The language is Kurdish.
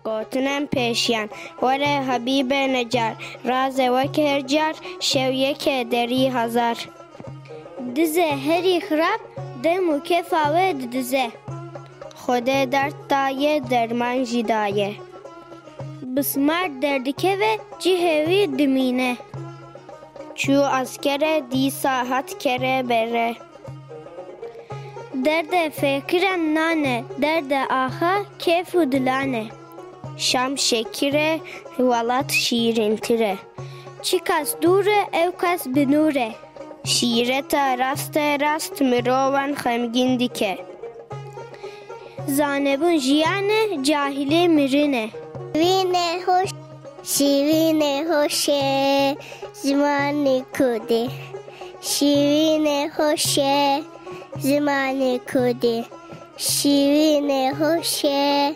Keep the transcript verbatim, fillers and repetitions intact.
Gotin em pêşiyan, were Habîbe necar, raze wek her car, şew yeke derî hezar. Dize herî xirab, dem û kefa we didize. Xwedê derd daye, derman jî daye. Bismar derdikeve, cihê wî dimîne. Çû askere, dîsa hat kere bere. Derdê feqiran nan e, derdê axa kêf û dilan e. Şam şekir e, welat şîrîntir e. Çikas dûr e, ewkas bi nûr e. Şîreta rast e, rast mirovan xemgîn dike. Zanebûn jiyan e, cahilî mirin e. Şîrînê hoş, şîrînê hoş e, zimanê kurdî. Şîrînê hoş e, zimanê kurdî. Şîrînê hoş e,